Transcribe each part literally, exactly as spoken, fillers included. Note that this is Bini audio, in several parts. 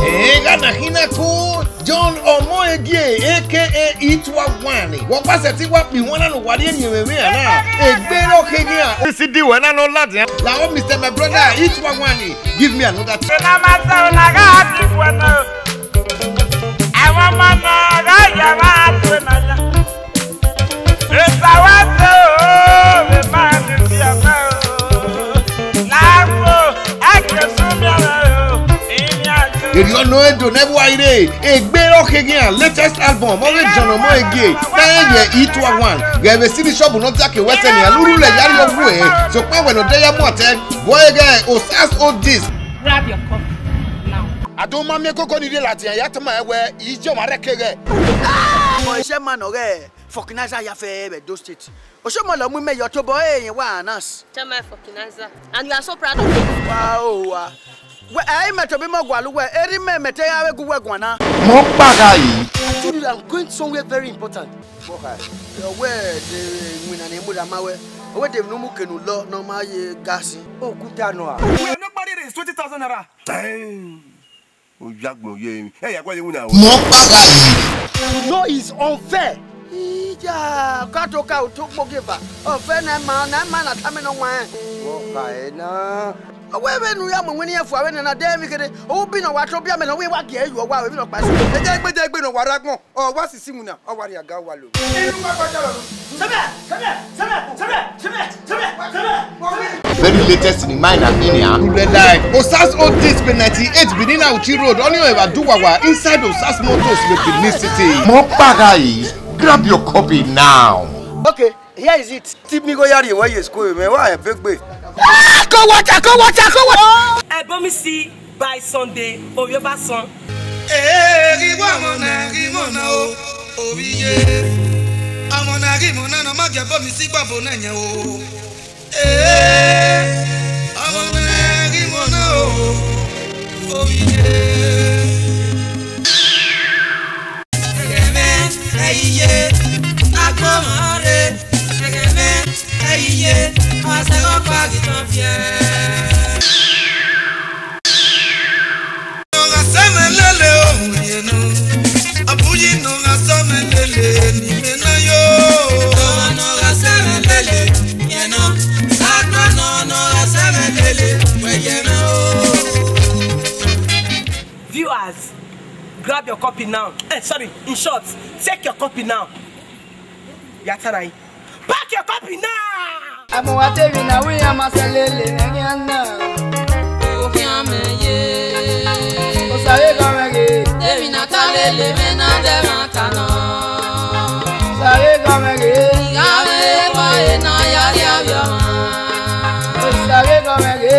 Ẹghẹ na khin na ku John Ọmọegie, A K A Itua One. Wọ gba sẹtin wa kpe ihuan na ne uwa rhie eni mwẹ na. Egbe rọ khe nian. This is the one I know ladian. Lahọ, Mister My Brother, Itua One. Give me another. Ẹna ma sẹ ọna gha di wẹ nọ. Àwọn ọmọ náà gha yà wá àti ẹnà yà. Ìsàwọ́ tó o, mi máa ní sí ọ̀fẹ́ o. Láàbò, ẹ kì í sún mi ọ̀rẹ́ o. Ìrìn àjò. Èrè ọ̀nà ẹ̀dùn nẹ́bù àìrè. Egbe rọ khe ghian, latest album, ọmọ vbe John Ọmọegie. Tẹ ẹ yẹ Itua One. Ghẹ vbe si ni shop nọ dia ke wẹ sẹ nian, lurhu lẹ ya rhie ọghe ẹ. Sokpan wẹ ne ọ de ya mu atẹ. Wọ ghẹ Osas Oldies. Grab your cup now. A do ma miẹn gogo ni rhie ladian ya tama ẹn wẹ, I ye ọmwa rre keghe. Ọmọ iṣẹ́ ma nọ ghẹ Fọkinaza ya fẹ vbe Edo State. Oshomọlọ mu imẹ yọ tobọ ẹre yẹn wa announce. Chairman Fọkinaza, and you are so proud of it. Wa o wa. Wẹ, ẹ i mẹ tobọ imẹ gualọ uwẹ, erha imẹ mẹ te ya vbe gu uwẹ guan na. Mọ kpagha yi. I told you that I'm going somewhere very important. Ọwẹ de iwinna ne mu da ma wẹ. Ọwẹ de emwi ne u mu kene ulọ ne ọ ma ye gasi. Okuta nọ a. Uwẹ nọ kpa rhie twenty thousand naira. Damn. Oyagbọn ye emwi. Ẹ ya gualọ iwinna o. Mọ kpagha yi. You know it's unfair. Ija, ka to ka u to kpo ke eva. Ọfẹ na ma, na ma na tama nọ wan. Wọ kha ẹ na. Ọwẹ vbene u ya mu iwinna fua vbene na de emwi kherhe. U bi nọ wa to biẹ mẹ nọ, wẹ wa gie yu ọwa vbene ọ kpa eso. Ejegbe, ejegbe nọ wa rre agbọn. Ọ wa sisi iwinna, ọ wa rhie aga wa lo. Very latest in my opinion. Rule life. Osas Oldies be ninety-eight Benin Auchi Road, Onion Eva Duwawa, inside Osas Motors, the Benin City. Mọ kpagha yi, grab your copy now. Okay, here is it. Ti mi gho ya rhie wẹ ye school, mẹ wa ẹfe gbe. Ah, ko water, ko water, ko water. Ẹ bọ mi si. By Sunday, Ovioba song. Ee, ghi wa ọmọ na, ghi mọ na o, ovbi ye. Ọmọ na ghi mọ na, ne ọ ma gie ẹbọ mi si gbọbọ na yẹn o. Ee, ọmọ na ghi mọ na o, ovbi ye. Ẹghẹ mwẹ, ẹ i ye, agbọn mwa rre. Ẹghẹ mwẹ, ẹ i ye, ọ sẹ ọkpa ghi tọn viẹ. Nọ gha sẹ mwẹ lele ohun yẹn nọ, ọ bu yi nọ gha sẹ mwẹ lele ne imẹ na yo. Nọ gha sẹ mwẹ lele yẹn nọ, agbọn nọ, nọ gha sẹ mwẹ lele wẹ yẹn nọ. Viewers, grab your copy now. Eh, sorry, in short, take your copy now. Ya ta na yi. Pack your copy now. Agbọn wa te emwi na wẹ iran ma sẹ lele ẹghẹ na. Okhian mẹ ye. Osa ghe gọ mwẹ ghe. Emwi na ta lele mwẹ na dẹ mwa ta nọ. Osa ghe gọ mwẹ ghe. Igha mwẹ ekhọe ne a ya rhie avbe ọmwa. Osa ghe gọ mwẹ ghe.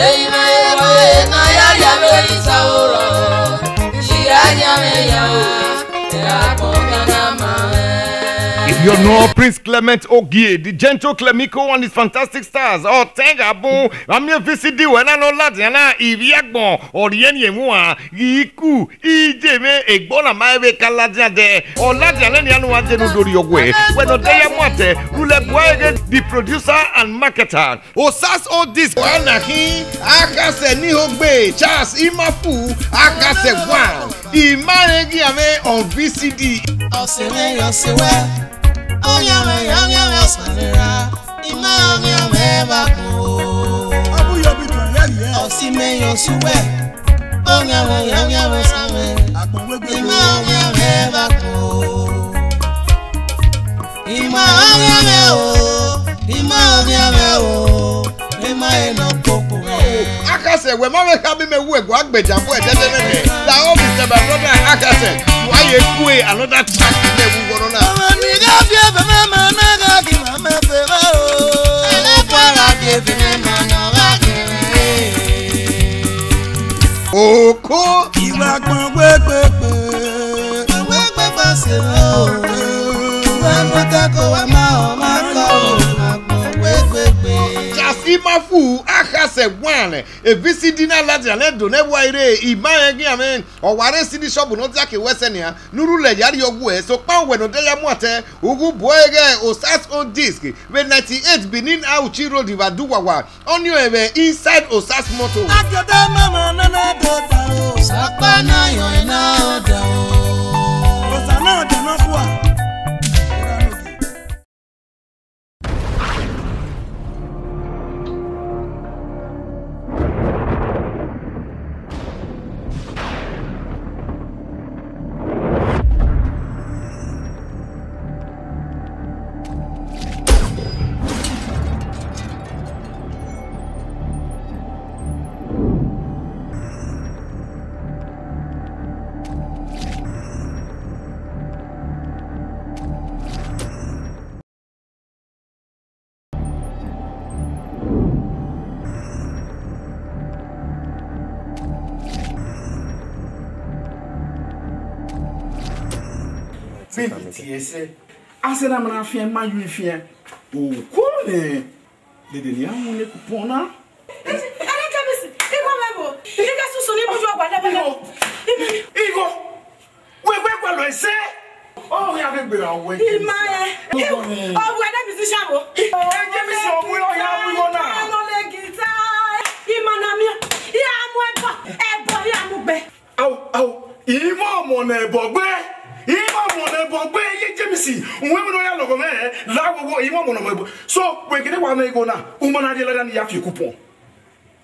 Eyi mwẹ ekhọe ne a ya rhie avbe osa oro. Iye a ya mwẹ ya. If you know Prince Clement Ogie, the gentle Clemico and his fantastic stars, ọ tẹn gha bun, a miẹn V C D wẹ na nọ ladian na, ivbi agbọn, ọ rhie ni emwa, ghi ku, iye mwẹ egbe na ma vbe ka ladian dẹ, ọ ladian nẹ nian ne uwa denu do rhie ọghe, wẹ ne ọ de ya mu atẹ, rhulẹ bu ẹre ghe the producer and marketer. Osas Oldies. Wa na khin, akhasẹ ne Ihogbe, Charles Imafu, akhasẹ one. I ma rẹn ghi amwẹ on V C D. Ọse mwẹ ya ọse wẹ, ọghian mwẹ ya ọghian mwẹ ọsa mwẹ ra. I ma ọghian mwẹ vbe agbọn o. Ọ bu yọ bi tọn yẹ rhie. Ọse mwẹ ya ọse wẹ, ọghian mwẹ ya ọghian mwẹ ọsa mwẹ. Agbọn wegbe. I ma ọghian mwẹ vbe agbọn o. I ma ọghian mwẹ o, I ma ọghian mwẹ o, I ma ẹnọ kpokpo mwẹ. Akhasẹ, wẹ ma vbe kha bi mẹ wu ẹguae gbẹdẹ abọ ẹdẹdẹ nẹdẹ. Lahọ, Mister My Brother, akhasẹ, wa ye kue another track mẹ wu wọnọ na. Ọmọ ni gha fi ẹfẹ mẹ ma na gha ghi ma mẹ fẹ vba o. Ẹlẹkọ ra fi ẹfẹ mẹ ma na gha ghi mẹ. Oko. Iwa gbọn wegbe gbe. Gbọn wegbe gbe se o. Gbọn wegbe gbe se o. Agbọn wegbe gbe. Chasi ma fu, akha Ẹsẹ one, e V C D na ladian ne do ne wa ire, ima rẹn ghian mwẹ, ọ wa rre C D shop ne ọ dia ke wẹ sẹ nian, ne u rhulẹ ya rrie ọghuẹ, sokpan uwẹ ne ọ dia ya muatẹ, u ghu bu ẹre ghẹ Osas own disc, vbe ninety-eight Benin Auchi Road, vbe Aduwawa, ọnii ọnrẹn vbe inside Osas motor. Agiọdọ mama nana do da o. Sapa na yọ ẹ na da o. Osa na da na bua. Vbe tie ẹsẹ, a sẹ na ma na fian, ma yu fian. Okhuo nẹ, dede ne iran mu ne coupon na. Ẹnẹ kẹ mi si, igho mwẹ vbo? Ike susu ni buju ọgua lẹbẹlẹ. Igho, igho. Wẹ wẹ gualọ ẹsẹ. Ọ ya vbe gbera wẹ. Ima ẹ. Ọ wẹ ne musician vbo? Ẹ jẹ mi sọ wẹ ọ ya mu igho na. Ẹ nọ le guitar. Ima na mi. Ya mu ẹbọ, ẹbọ ya mu gbe. Ao, ao, imọ ọmọ ne ẹbọ gbe, imọ ọmọ ne ẹbọ gbe, ye James, uwẹ mi nọ ya lọghọ mwẹ, la wowo, imọ ọmọ ne ẹbọ. So, wẹ gele wa mwẹ igho na, u ma na rhie lada ne I ya fi coupon.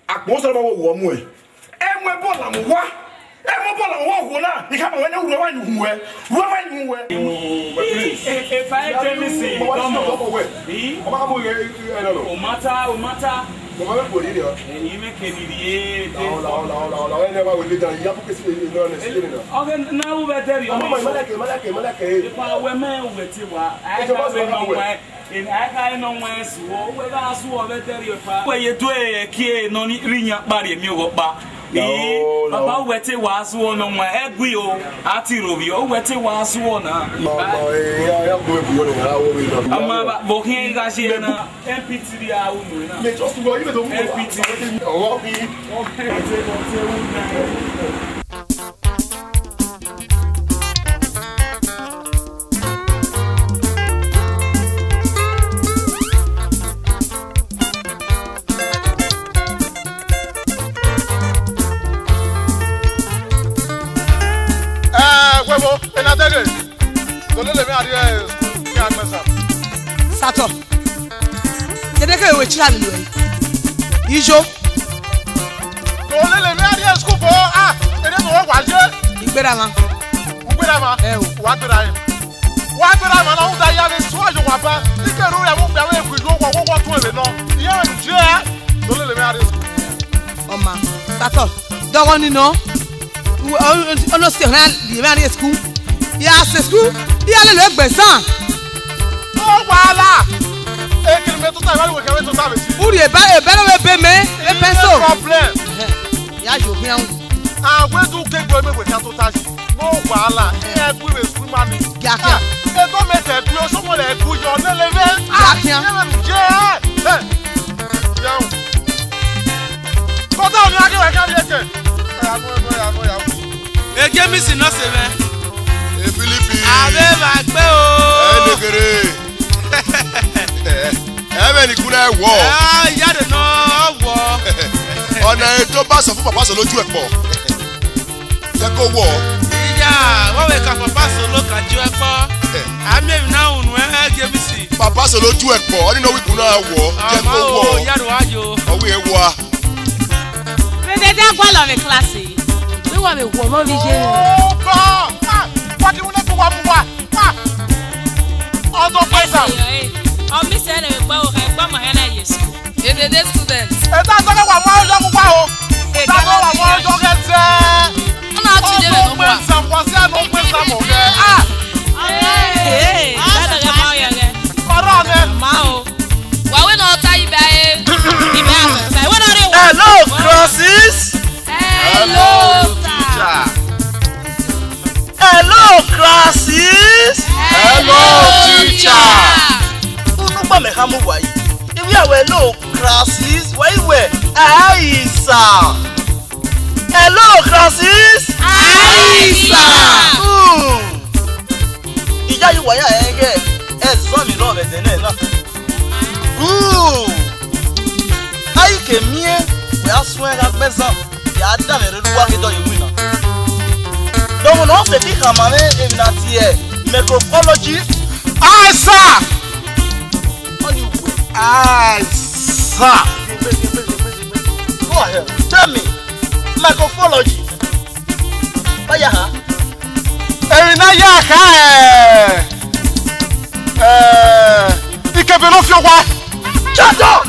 Akpọ sẹ vbe wo wo mu ẹ. Ẹ mu ẹbọ la mu wa, ẹ mu ẹbọ la mu wa wo na, I ka ma wẹ ne u rẹ wa yu hu ẹ, rẹ wa yu hu ẹ. Epa James, come on. Ọmọ ka mu ighe, ighe, ighe, no, no. O mata, o mata. Mama, wẹ kpori nia. Ẹyin mẹ ke ni rhie te. Laọ, laọ, laọ, laọ, laọ. Ẹnẹ wa wele dan, ya bu kesi ni, ni, ni, ni, ni. Ọghe na ru vbe ẹdẹrriọ. Mama, ma like, ma like, ma like. Epa wẹ mẹ wẹ te wa. Ai ka vbe nọ wẹ. Ai ka nọ wẹ suọ. Wẹ gha suọ vbe ẹdẹrriọ epa. Wẹ ye do e kie nọ ni ri yan kpari emi oghọ kpa. Laọ, laọ. Baba wẹ te wa suọ nọ wẹ. Ẹ gui o. A ti ro vbiọ. Wẹ te wa suọ na. Ma, ma, eh, ya, ya bu ebu yo na, a wo ri na. Ama ba, bo khian gha si na. M P three a unu na. Me just go, you don't move. M P three. Oh, okay. Eh, huevo, en la tele. Tolele mwẹ a rrie school, ke a gbẹn sa. Satọ. Dede ke wẹ chira ni luẹ. Ijo. Tolele mwẹ a rrie school fo, ah, ene no wa ye. Igberama. Ugberama? Ẹ o. Wa gbera ye. Wa gbera ma na u da ya vbe suọ yo wa ba. Ike ru ya mo gbe avbe egbe yo wo wo wo tun ebe nọ. Iye vbe nu je. Tolele mwẹ a rrie school. Ọma, Satọ. Dọghọ ni nọ. Ọnọsi ọna rhie mwẹ rrie school. Ya sẹ school, ya lele egbe zan. No wahala. Ekene mẹ tota, I wẹ tota vbe si. U rhie eba, eba ne ọ vbe be mẹ, e pencil. No problem. Ẹhẹ, ya yo khian. A wẹ du ke gbe mẹ wẹ khian tota si. No wahala. E gbe vbe school ma ni. Kiakia. Ah, e to mẹ te gbe, osọmọ rẹ gbe yọ nele vbe. Kiakia. Ah, e vbe je. Eh. Ya. Kota ọni a ghe wẹ khian vbe eke. Ya no, ya no, ya no. E James nọ sẹ mwẹ. E Philip. Avbe evba gbe o. Ẹ nekere. Ẹ vbe ni kuna ẹ wọ. Ah, ya de nọ wọ. Ọna e to ba sọ fun Papa Solo ju ẹkpọ. Jẹ ko wọ. Iya, wẹ wẹ ka Papa Solo ka ju ẹkpọ. A miẹn emwi na unu ẹ James. Papa Solo ju ẹkpọ, ọ ni nọ wẹ ikun na wọ. Jẹ ko wọ. Ọma o, ya do wa yo. Ọ wẹ wọ a. Vbe dede a gualọ vbe class, vbe wa vbe wọ ọmọ vbe iye. Ogo! Ah! Wa ki wuna ko wa mu wa. Ah! Ọdọ pẹsa. Ọ mi sẹ ne vbe gba o, ẹ gba ma hẹ na Jesu. Edede student. Eta tọghe wa mu ọyọ mu wa o. Eta tọghe wa mu ọyọ ghẹ zẹ. Ọ na ti de vbe nọ wa. Ọdọ pẹsa, wa si anọ pẹsa mọ ghẹ. Ah! Ee, ee, da dọghe ma ọyọ ghẹ. Ọrọ mwẹ. Ma o. Wa wẹ ne ọ ta iba e, iba a ta, wẹ ne ọ rre wa. Hello, classes. Hello, teacher. Hello, classes. Hello, teacher. Unu gba mẹ khama uwa yi. Ivbi a wẹ hello, classes. Wa i wẹ, a Francis. Aisa. Hmm. Iyayi wa ya ẹghẹ ẹzọ ni rrọọ vbe ẹdẹ nẹ na. Hmm. A i ke miẹn wẹ a suẹn gha gbe ẹzọ, ya danmwẹ rre uwa ke dọ ye winna. Dọmwẹ ne ọ sẹtin khama mwẹ emwi na tie microbiology. Aisa. Ọni uwe. Aisa. Go ahead. Tell me, microbiology. Vaya ha. Emwi ne a ya kha, eh, eh, ikebe ne ọ fi owa. Shut up!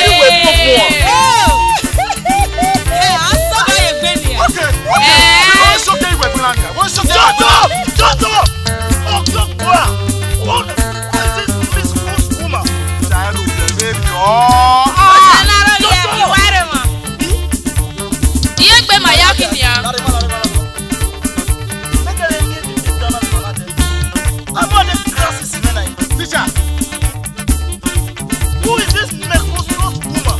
Iwe gbogbo. Okay, okay. Wọ́n ṣe okay ìwé gbéra ni. Wọ́n ṣe okay. Shut up! Shut up! Oh, your boy. What is this Miss Woman? Shut up! Iye gbe ma ya kini ya. Teacher, who is this microscope woman?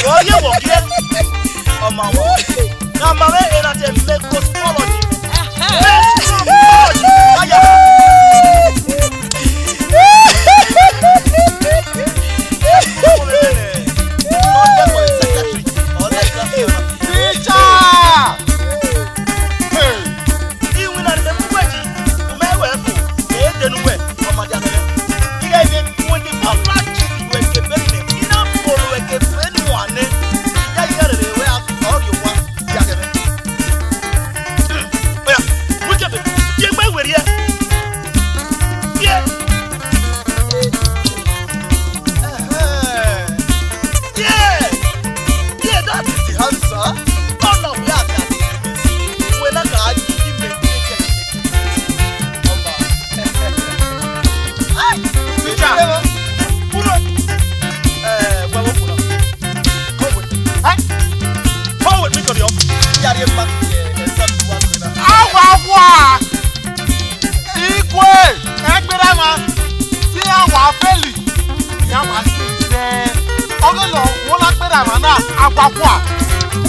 Wọ́n yẹ wọ̀ kí ẹ. Ọmọ àwọn. Ọmọ rẹ̀ ẹ̀ na tẹ microbiology. Microbiology. Aya. Teacher! Hey! Iwinna ne mẹ mu wẹ yi, u mẹ wẹ fo, ẹ dẹnu wẹ, ọma dia sẹ. Ighẹ ivie, when the popular chief you were kebeni, I na follow wẹ kebeni wan nẹ. Iya, iya, rere wẹ a, ọ rhie owa, dia sẹ. Oya, wẹ kebe, ye gbe wẹ rhie. Ye. Ẹhẹn. Yeah! Yeah, that is the answer. All of we are the, we na ka give me. Teacher. Kúrò. Eh, wẹ wo kúrò. Come with. Eh? Come with me to the office. Yeah, yeah, man. Yeah, yeah, yeah. Awa, awa. Ikue, ẹgbẹrẹ ma, te iran wa feli, iran wa si sẹ. Ọghe lọ, wọ na gberra emwa na, a gua kua.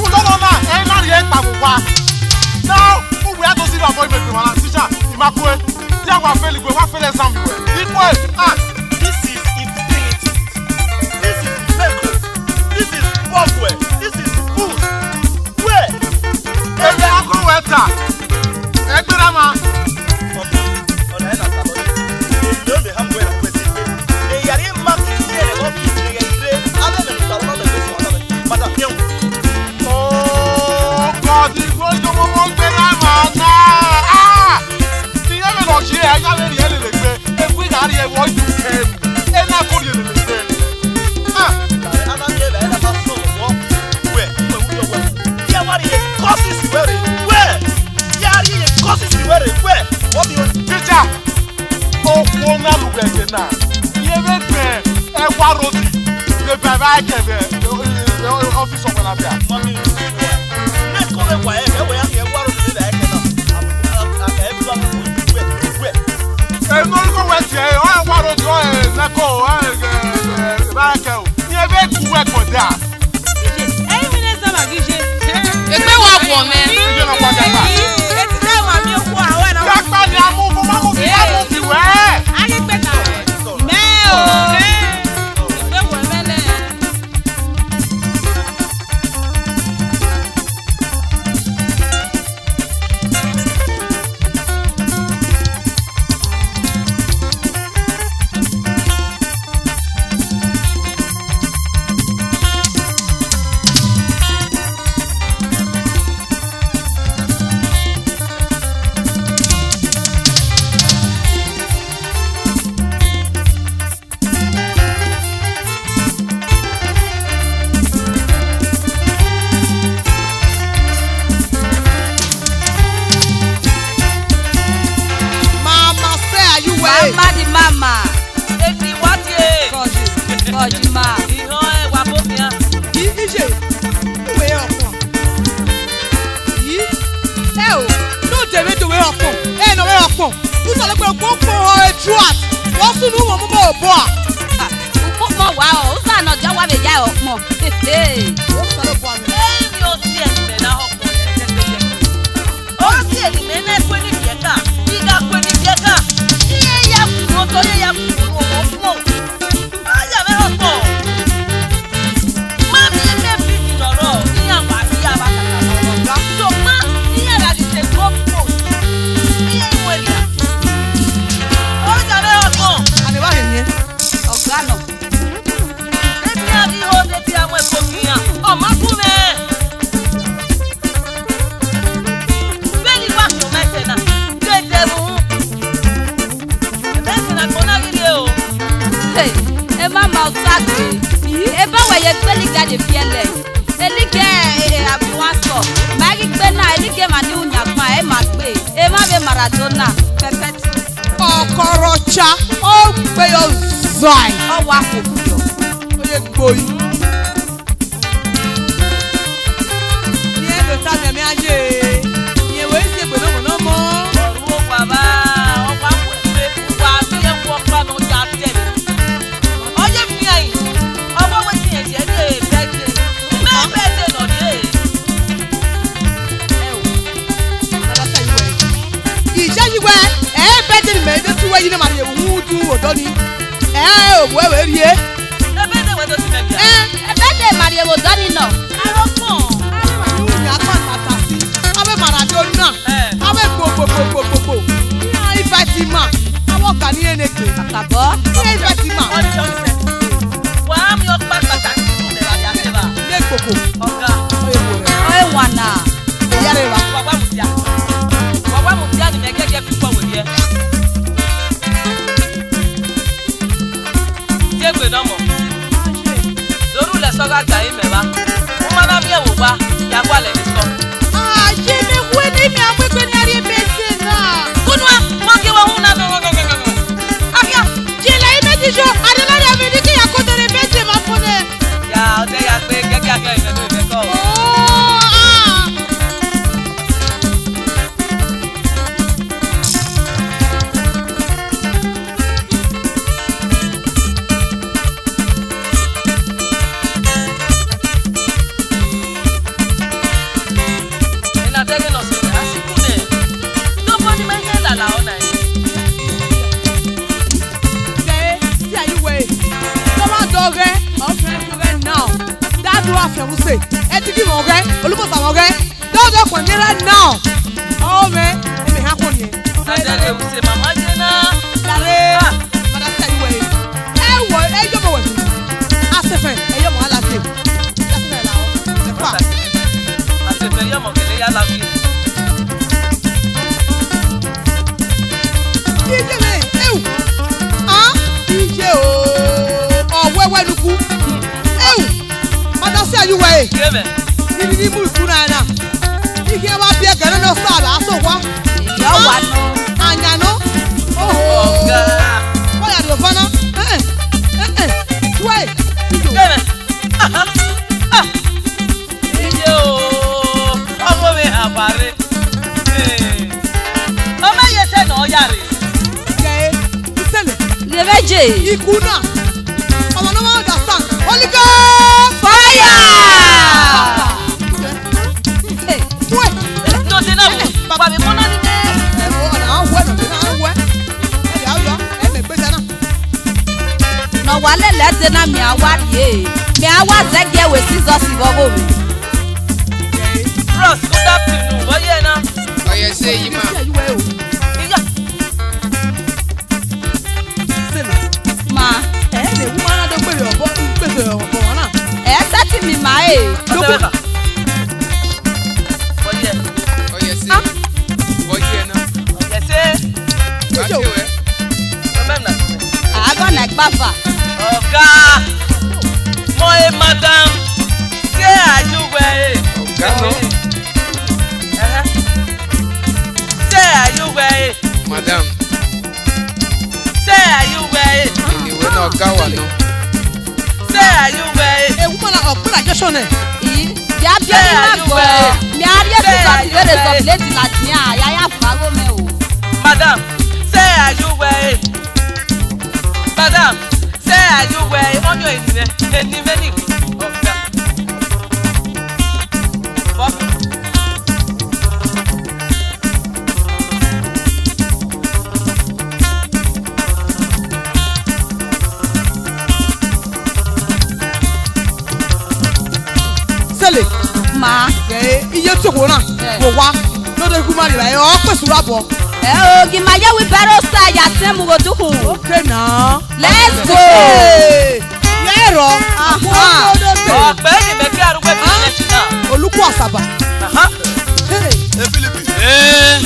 Udọnọ na, ẹ i na rhie kpa vbe owa. Na, uwẹ a do si vbe abọ imẹ gberra emwa na, teacher, I ma kue. Iran wa feli, wẹ wa feli exam wẹ. Ikue, ah. This is infinity. This is miracle. This is work well. This is good. Wẹ, ẹyẹ ọgọ wẹ ta, ẹgbẹrẹ ma. Ọmọ, ọna ẹna ta lọ. Èyí ló lè hàn wẹ ẹ̀kú ẹtì pé. Èyí àrí má ti ní ẹ̀rẹ̀ wọ́n fi ìdílé rẹ̀ rẹ̀. Abẹ́ mi ló ta lọ́dọ̀ ẹgbẹ́ sọ̀rọ̀ lọ́dọ̀. Padà fi ẹ̀wọ̀n. Oh God, ìwé ìjọba ọmọ gbẹrẹ ma na. Ah! Ìyẹn mi lọ ṣe ẹ̀yà lè rí ẹ̀ lè lè gbé. Ewu ìyá rí ẹ̀ wọ́n ju ẹ̀. Ẹ náà kò rí ẹ̀ lè lè gbé. Ah! Ìyá rẹ̀ á náà yẹ ẹ̀ ẹ̀ náà bá sọ̀rọ̀ wọ́n. Wẹ̀, wẹ̀, wẹ̀, wẹ̀. Yẹ wá rí ẹ̀ kọ́sìsì wẹ̀ rẹ̀. Wẹ̀! Yẹ á rí ẹ̀ kọ́sìsì wẹ̀ rẹ̀. Wẹ̀! Wọ́n bí wọn. Teacher, okhuo na lughe ẹdẹ na, iye vbe gbẹn ẹwa rodi, vbe ba evba ẹkẹ vbe, eh, eh, eh, ọfisi ọmọ na bia. Mami, ne ko vbe wa ẹ, ẹ wẹ ya khian ẹwa rodi vbe evba ẹkẹ na. A, a, a, ẹ bu ẹ, wẹ, wẹ. Ẹ ne ọ rhie wẹ tie, ọ ẹwa rodi, ọ ẹ nẹko, ọ ẹ, eh, eh, evba ẹkẹ o. Iye vbe gu wẹ kọda. Ẹ i winna zama ghi ye. Egbe wa guọ mwẹ. Iye na wa gaba. Eti da wa mi okhuo, a wẹ na. Gakpa ni a mu, mu, ma mu, ma mu ti wẹ. A ghi gbe ta. Mẹ o. Egbe wẹ mwẹ nẹ. Mama, say, are you well? Mama the mama. Egri wa tie. Kọji, kọji ma. Ihọ ẹ wa bo khian. Ije, uwe ọkpọn. Yi, ẹ o, no de vbe do we ọkpọn. Ẹ nọ we ọkpọn. Usanegbe kpokpo họ e trust. Wọ sunu wọ mu obọ a. Ukpokpọ wa ọ, usa nọ dia wa vbe ya ọkpọn. Hehe. Usanegbe wa. Ẹ i vbe ọ si ẹmwẹ na họkpọn ẹdẹgbẹdẹ. Ọ si ẹmwẹ na kue ni biẹ ka, I gha kue ni biẹ ka. Iye ya kue otọ, iye ya kue otọ, ọkpọn. Aya mwẹ họkpọ. Ma miẹn mẹ fi ni nọ rrọọ, iran wa, iran wa kaka nọ rrọọ. Sokpan, iran gha ghi sẹ goal post. Iran i mu erria. Aya mwẹ họkpọ. Ane wa hẹ yẹn. Ọga nọ. Ebi a ghi ho, ebi a mu ẹko khian. Ọ ma gu mwẹ. Vbene I wa khian ọmọ ẹsẹ na, dede vbe uhunmwu. Ẹsẹ na gbọn na ghi rrie o. Hey, ẹ ma ma ota gbe. Eba wẹ ye gbe Eligẹ de fi ẹlẹ. Eligẹ, eh, eh, abi wan sọ. Ma i ghi gbe na, Eligẹ emwa ni ru yan gban, ẹ ma gbe. Emwa vbe Maradona, pẹpẹti. Ọkọrọcha, ọ gbe yo zai. Ọ wa fo kuyọ. Ọ ye gbe oyi. Rẹn do tama mẹ a ye, rẹn wẹ i si egbe nọmọ nọmọ. Ọrhuo wa vba, ọ wa mu ẹfe, wa miẹn wẹ ọkpa nọ ya dẹ. Ọ ye fian yi, ọ wa wẹ te irẹn ye ẹre bẹdẹ. Mẹ bẹdẹ nọ rrie. Ẹ o, Madam Sayi wẹ, iyayi wẹ, ẹ bẹdẹ ne imẹ vbe tu wẹ yi ne ma rhie uhunmwu udu odọ nii. Ẹ, ovbi uẹ vbe rhie. Ebe de wẹ do si mẹ bia? Ẹ, ebe de ma rhie vbe odọ nii nọ. Arọkpọn. Avbe emwa ni ru yan kpa kpata si. Avbe Maradona. Ẹ. Avbe gbogbogbogbogbogbo. Iran invite ima. Avbe ọga ni rẹn egbe. Kakabọ. Iran invite ima. Ọni sọ sẹ. Wa miẹn ọkpa kpata si ne uwẹ gha ya kevba. Ne gbogbo. Ọga. Ọ ye wo rẹ. Ọ ye wana. Eya rre evba. Wa wa mudia. Wa wa mudia ne imẹ gẹgẹ fi kpọ wẹ vbiẹ. Ye egbe nọ mọ. Do rhulẹ sẹ ọ gha ga imẹ evba. U ma na miẹn vbe owa, ya gualọ ẹre sọ. Ah, ye mẹ wẹ ne imẹ a mu egbe ne a rrie ebe ẹse na. Unu a, ma gie wa hu na. Akhia, ye la imẹ ti yo, a de na rhie avbe ni ke ya kodo rre ebe ẹse ma fo nẹ. Ya, ọ de ya gbe gẹgẹ a gẹ imẹ do imẹ kọ. Oh, ah. Ena dẹghe ne ọ sẹ a si ku nẹ. Nobody ma hẹn lala ọna. Sẹ, si a yi wẹ, ne ọ ma dọghẹ, ọ fian ne ọ dọghẹ now. Dadu afianmwuse, ẹdigi mwẹ ọghẹ, olugbosa mwẹ ọghẹ. Dọdọ kpọnmwẹ right now. Ọ mwẹ, mẹ ha kpọnmwẹ. Adẹrẹ use mama ye na. Dare. Ah. Madam Sayi wẹ. Ẹ wọ, ẹ yọ mọ wẹ. Asefẹn, ẹ yọ mọ ala ke. Asefẹn la o. Ẹ fa. Asefẹn yọ mọ kẹlẹ ya la fi. Iye mẹ, ewu. Ah, iye o. Ọ wẹwẹ nuku. Ewu. Madam Sayi wẹ. Iye mẹ. Ibi ni mu ikun na na. Iye wa biẹ gẹrẹ nọ sa la so wa. Ìyá wa nọ. Anya nọ. Oho. Ọga. Wọ́n yà lọ fọ́nà. Ẹ ẹ ẹ ẹ. Wẹ́ẹ̀. Iye mẹ. Aha. Ah. Iye o, ọmọ mwẹ ha vba rre. Ee. Ọ ma ye sẹ ne ọ ya rre. Kẹ, isẹlẹ. Levẹje. Ikuna. Ọmọ ne ọ ma understand. Holy Ghost. Fire! Hey. Tuẹ. Nọ de na wo. Baba mi mọ na ni nẹ. Ẹ wo, ọna wẹ, nọ de na wẹ. Ẹ ya yọ, ẹ mẹ gbe sẹ na. Ne ọ wa lele ẹdẹ na, mẹ a wa rrie, mẹ a wa zẹgiẹ wẹ Jizọs vbe ọghe mwẹ. Bros, good afternoon. Vbe ọ ye na? Ọ ye sẹ, ima. Iya. Ma. Ẹ, ne woman na do gbere ọbọ, gbere ọbọ na. Ẹ, sẹtin mi ma e. Ọtẹn vbe kha. Vbe ọ ye? Ọ ye sẹ. Ah. Vbe ọ ye na? Ọ ye sẹ. Vbe ọ ye wẹ? Mama na. Agọ na gbava. Ọga. Mọ e madam. Sẹ a ye uwẹ e. Ọga nọ. Ẹhẹn. Sẹ a ye uwẹ e. Madam. Sẹ a ye uwẹ e. Eniwe na ọga wa nọ. Sẹ a ye uwẹ e. Ewu mana ọkpẹra Joshua nẹ. I, ya bi ẹni na gbọ. Mẹ a rhie fi sọti vbe resọ plate ladian, a ya ya fagho mẹ o. Madam, sẹ Are you well? Madam, say are you well? Ọni eni mwẹ, eni mwẹ ni. Ọga. Sele. Ma. Ẹ, iye tí òkú náà, ẹ, wò wá. Lóde ikú má rí ra ẹ, ọ pèsè rà bọ̀. Ẹ o, gi ma ye wheelbarrow style ya sẹ mu gho dukhun. Okay now. Let's go. Hey. Yẹ rọ. Aha. Ọkpẹ ni mẹ kí arúgbó ti ṣe ti náà. Olùkọ́ Àṣàbà. Aha. Hey. Ẹ Philip. Ee.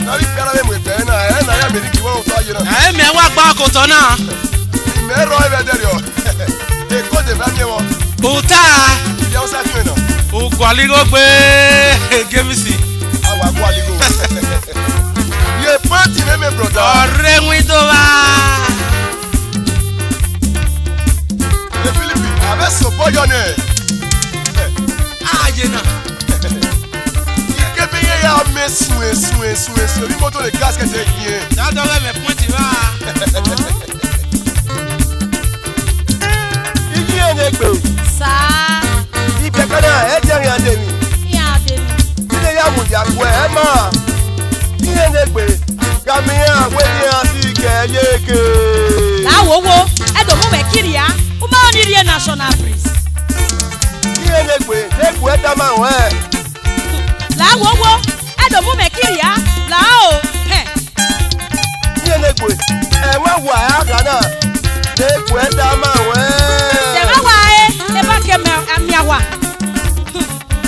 Na ri kpara vbe mu ẹgbẹ na, ẹ na ya mẹ ni ki wa otọ aye na. Ẹ mẹ wa gba ọkotọ na. Mẹ rọ ẹvẹ dẹrriọ. Eko de ba miẹn vbọ. Uta. Iye Hausa fi na. Ugualigho gbe James. A wa gualigho. Ye prank ne mẹ, brother. Ọrẹ window va. Ye Philip, a vbe sokpọ yọ nẹ. A ye na. Ikebe ye ya mẹ sue, sue, sue, sue. Ni moto le gasket ye. Da dọghe mwẹ point va. Iye ne egbe. Sa. Ibiẹka na, ẹ dia iran dẹ emwi. Iran dẹ emwi. Ine ya mudia guẹ, ẹ ma. Iye ne egbe. Gha miẹn iran wẹ ne iran si kẹ ye ke. La wo wo, ẹ do mu mwẹ kiria, u ma ni rhie National Breeze. Iye ne egbe, ne egbe ẹ tama ruẹ. La wo wo, ẹ do mu mwẹ kiria, la o, hẹn. Iye ne egbe, ẹmwẹ wa a gha na, ne egbe ẹ tama ruẹ. Sẹ ẹmwẹ wa re, eba ke mẹ, a miẹn wa.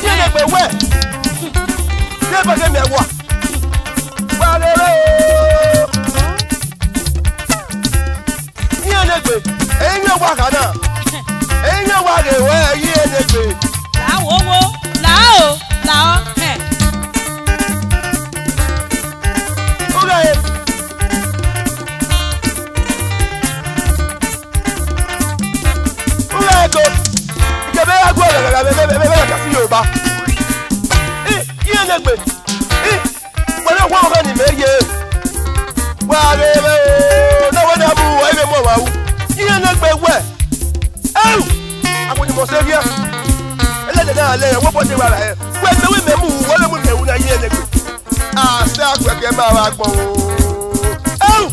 Iye ne egbe wẹ, ne eba ke miẹn wa. Wa rere o. Iye ne egbe, ẹyin ne wa gha na, ẹyin ne wa ghe ruẹ, iye ne egbe. La wo wo, la o, la ọ, hẹn. Ugha e. Ugha e ko. Ikebe ya guẹ ghagha vbe, vbe, vbe, vbe, vbe, kasi Yoruba. I, iye ne egbe. I, wẹ ne ọkhọ ọghẹ ne imẹ ye. Wa ghe vbe o, ne wẹ na mu, wa i vbe mu ọmwa ru. Iye ne egbe wẹ. Ẹu! Agbonimọ sẹ ghian. Ẹlẹdẹ na lẹ, wẹ bọ de wa ra hẹ. Wẹ mẹ wẹ mẹ mu, wẹ lẹ mu mẹ ru na iye ne egbe. A sẹ agbẹkẹ ma vbe agbọn o. Ẹu!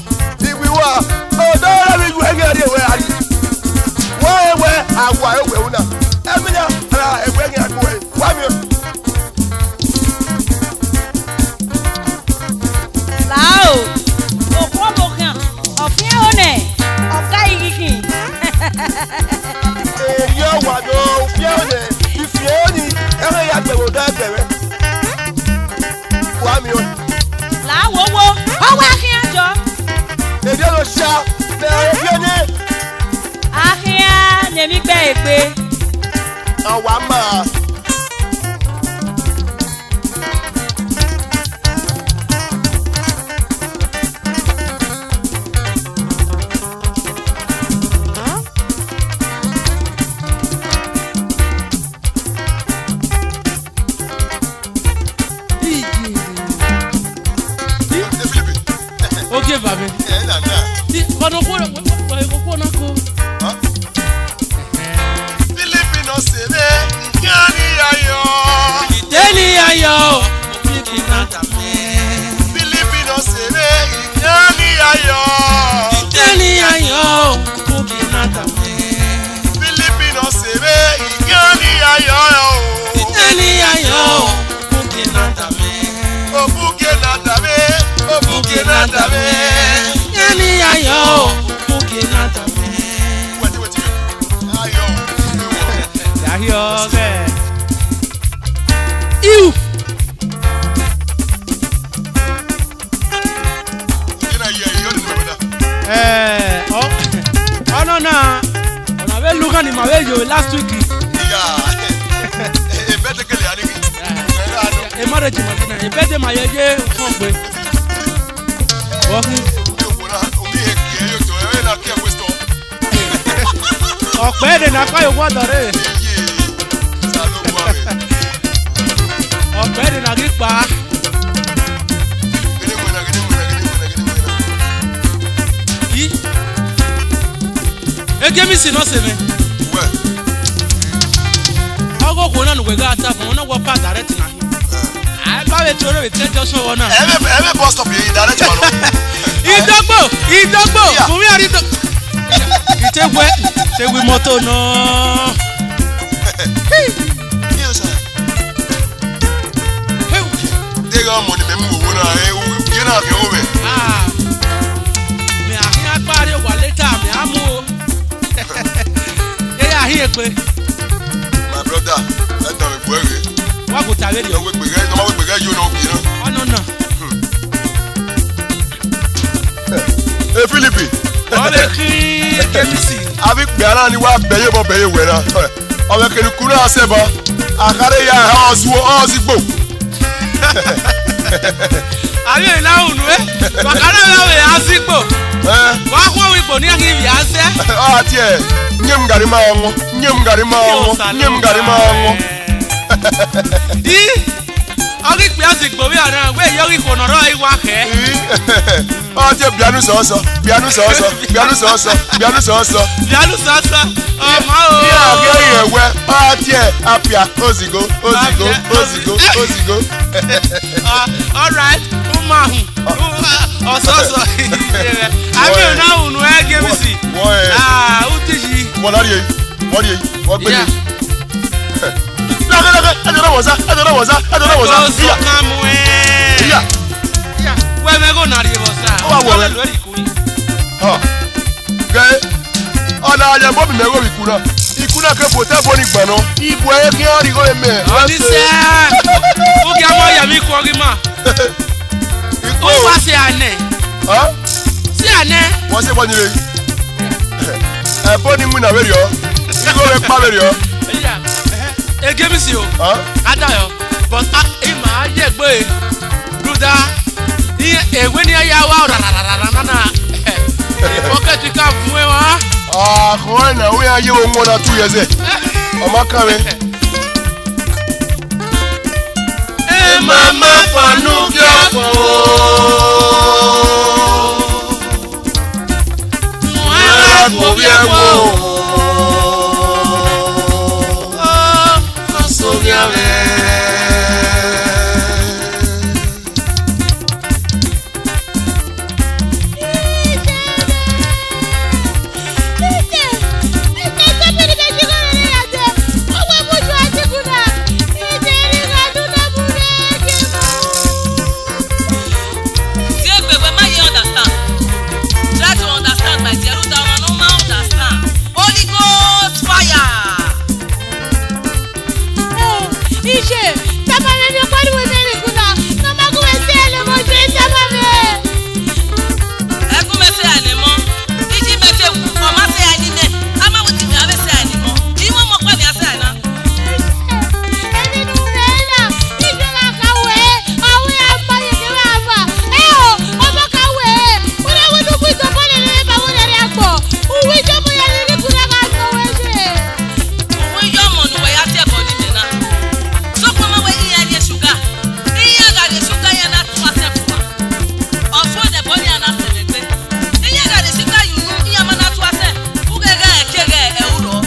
Iwi wa, odọ rẹ vbe yu ẹgẹ rrie wẹ a ri. Wẹ wẹ a wa ẹwẹ ru na. Ẹmina ra ẹwẹ ghi a gbe uẹ. Wa miẹn. Lao, okhuo vbe okhian, ọ fian ho nẹ, ọ ka i ghi khin. Erriọ wa do fian ho nẹ, I fian ho ni, ẹmwẹ ya gbẹvbe odẹ gbẹvbe. Wa miẹn. Lao wo wo, ọ wa khian jọ. Erriọ ne osa, mẹ ọ fian nẹ. A khian ne emwi gbe egbe. A wa ma. Ogie vbe amẹ. Ẹ na na. Ọnọkhuo, ọnọkhuo na ko. Huh? Philip nọ sẹ vbe ikian ni ya yọ. Ite ni ya yọ, Philip na tama. Philip nọ sẹ vbe ikian ni ya yọ. Ite ni ya yọ, Philip na tama. Philip nọ sẹ vbe ikian ni ya yọ. Ite ni ya yọ, Philip na tama. Obuke na tama, obuke na tama. Ite ni ya yọ, Philip na tama. Wait, wait, wait. Ayọ. Ayọ, man. Iu. Eh, ọ, ọnọ na, ọna vbe lughan ni ma vbe yo last week. Iya, ebẹdẹ kele ani. E marriage ma na, ebẹdẹ ma ye ye fun gbe. Ọkpẹ de na ka yo wọ dọ re. Ọkpẹ de na ghi kpa. Gede wena, gede wena, gede wena, gede wena. Isi nọ sẹ mwẹ. Wẹ. Ọghe okhuo na ne uwẹ gha ta fun, ọ na wọ pa direct na. A ba vbe tuẹ vbe te junction vbọ na. Ẹ vbe, ẹ vbe bus stop ye direct ma nọ. Idogbo, idogbo, yeah. Mu mi ari do. Ite wẹ, te wi moto nọ. Yes, sir. Deghẹ ọmọ ne mẹ mu vbe owo na, ẹ, u, ye na khian ghẹ mwẹ. Ah, mẹ a khian kpa rrie owa later, mẹ a mu o. Ẹ ya hin egbe. My brother, ẹ dan vbe egbe ẹre. Wa gu ta vberriọ. Ọ wegbe ghẹ, ọ ma wegbe ghẹ yo nọ, ogie na. Ọ nọ na. E Philip. Ọ vbe khin James. Avbe ikpia na ni wa bẹghe vbọ bẹghe wẹ na. Ọ vbe kere ukuru a sẹ ba. A khare ya ha ọzuọ, ọzigbo. Avbe na unu, eh? Wa khare ya vbe azigbo. Eh? Wa khuọnmwi igbo ne iran ghi vbe azẹ. Ọ gha tie, nyẹ mu gari ma wọn, nyẹ mu gari ma wọn, nyẹ mu gari ma wọn. I, ọ ghi kpia zẹ igbo vbe ọna, wẹ yọ ghi khuo nọ rọ i wa khẹ. I, ọ tie bianu sọsọ, bianu sọsọ, bianu sọsọ, bianu sọsọ. Bianu sọsọ, ọmọ o. Iran ghi ẹre wẹ, ọ tie apia, ozigo, ozigo, apia, ozigo, ozigo. Ah, all right, u ma họn. Ọsọsọ. Ami na unu ẹ James. Wọ ẹ. Ah, u ti yi. Wọ na rhie, wọ rhie, wọ gbe. Yeah. Lọkẹ, lọkẹ, ẹ jọ na wọ sa, ẹ jọ na wọ sa, ẹ jọ na wọ sa. Ozo ka mu ẹ. Iya. Iya. Wẹ mẹ gho na rhie vbọ sa. Ọ wa wọ wẹ. Ọ lọ ri ku. Ha. Gẹ, ọ na ya ẹbọ mi mẹ gho vbe ikun na. Ikun na ke bu otọ ẹbọ ni gban nọ. Ibu ẹre khian rhie igho mẹ. Ọnise, u ghi ama ya vbe ikun ọghe ima. Ikun. U wa sẹ anẹ. Hàn? Sẹ anẹ. Wọ́n ṣe wọ́n nyere. Ẹbọ ni mu na vberriọ. Igho rẹ kpa vberriọ. Iya. Ege mi si o. Hàn? Ada yọ. But a, ima ye gbe. Brother, iye ewe ni a ya wa rararara na na. Pocket ka vuẹn wa. Ah, khọe na, wẹ a ye wo wọn na tu yẹ zẹ. Ọ ma kan mwẹ. Ẹ ma ma fanu ghi ọfọ o. Wọn ra kò vbi ẹvbo o. Ọ so ghi avẹ. Try to understand, my dear. Rhunmwuda ọmwa ne ọ ma understand. Holy Ghost fire. Iye, tama mwẹ emwi ọkpa ne uwẹ miẹn vbe ikun na, ne ọ ma gu mwẹ sẹ ẹre mọ, Iye, tama mwẹ. Ẹ gu mwẹ sẹ ẹre mọ, Iye, mẹ te wu, ọ ma sẹ ẹre nẹ, a ma wẹ te mẹ a vbe sẹ ẹre mọ, I mwẹ ọmọ ọkpa mẹ a sẹ ẹre na. Emwi ne u mwẹ na, Iye gha ka wẹ, a wẹ a ma ye kevbe a va. Ẹ o, ọmọ ka wẹ, wẹ na wẹ ne u gu Ijobo lele ma wẹ na rre agbọn, u wi Ijobo ya rhie ikun na gha nọ wẹ ye. Uwu iyọmọ ne uwẹ ya tie ẹbọ ne imẹ na. Sokpan ma wẹ iran rhie sugar. Iran gha rhie sugar, iran na tu asẹ fua. Ọfọn ne ẹbọ ne iran na sẹ vbe egbe. Iran gha rhie sugar ye unu, iran ma na tu asẹ. Ughẹghẹ ẹkighẹ ẹ u rrọọ.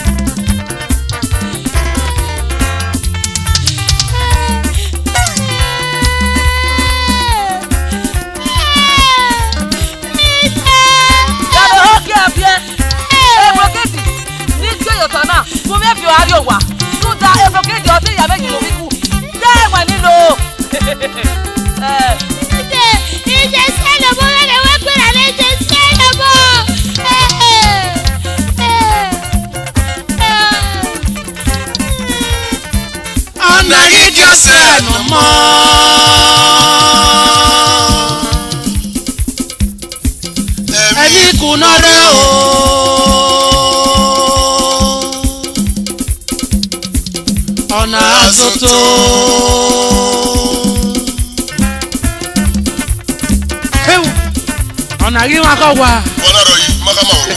Gha vbe ho gie ọbiẹ, ebrokedi ni gbe ye otọ na, gu mwẹ viọ a rrie owa, rhunmwuda ebrokedi ọ te ya vbe yin ovbi ku, de ẹwaẹn ni lo. Eh. Iye, Iye, sẹ ẹre mọ, wẹ ne wẹ gberra nẹ, Iye, sẹ ẹre mọ. Eh, eh, eh, eh. Ọna ghi gie ọsẹ ne ọ mọ. Ẹmwẹ ikun nọ rre o. Ọna zoto. Heu! Ọna ghi mwa khọ owa. Ọna rọ yi, ma khama ọmọ.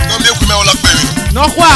Nọ miẹn eku mẹ ọ la kpẹ emwi nọ. Nọkhua.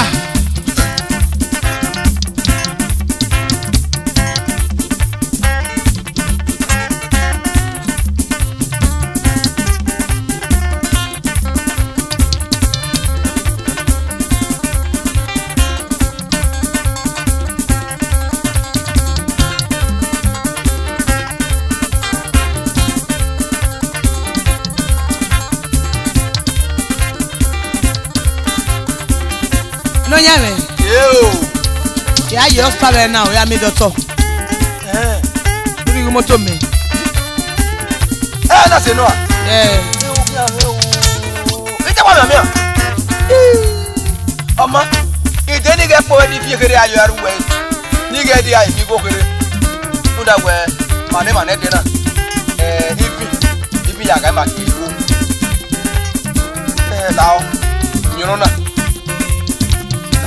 Ọyẹnmwẹ. Yeo. Ya ye ọsta vbe na, ọ ya miẹn dọtọ. Eh. Uri gu moto mẹ. Eh, na se nọ a? Eh. Ita wa mẹ mẹ. Ọma, ide ni ghẹ kpo ni fi khere ayo aru wẹ. Ni ghẹ dia emi go khere. Rhunmwuda wẹ, ma ne, ma ne ẹdẹ na. Eh, ifi, ifi ya gha ma ke igho. Eh, lao, yọnrọn na.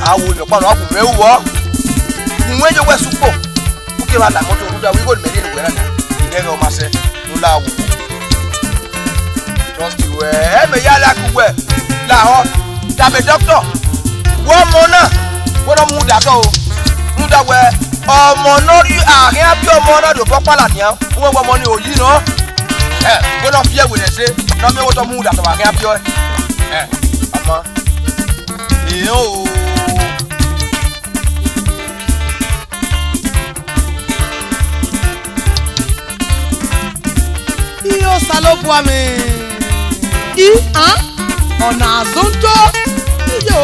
A wo yọ kpa nọ, a gu mwẹ ru vbọ. Gu mwẹ ye wẹ sukpo. U ke vba la moto rhunmwuda wẹ igho ne mẹ rhie ne uwẹ na nia. Idẹghẹ ọ ma sẹ, ne u la wo. Just wẹ, ẹ mẹ ya la ku wẹ, lahọ, tama doctor. Wẹ ọmọ na, wẹ ne ọ mu da tọ o. Rhunmwuda wẹ, ọmọ ne ọ rhie, a khian biẹ ọmọ na rhie obọ kpala nian, wẹ wẹ ọmọ ni oyi nọ. Ẹ, wẹ ne ọ fi ẹwẹ nẹ ẹse, ne ọ miẹn wẹ otọ mu da tọ vbe a khian biẹ ọe. Ẹ, ọmọ. Ẹ o. Iyo, Osanobua mwẹ. I, an, ọna zondo. Iyo.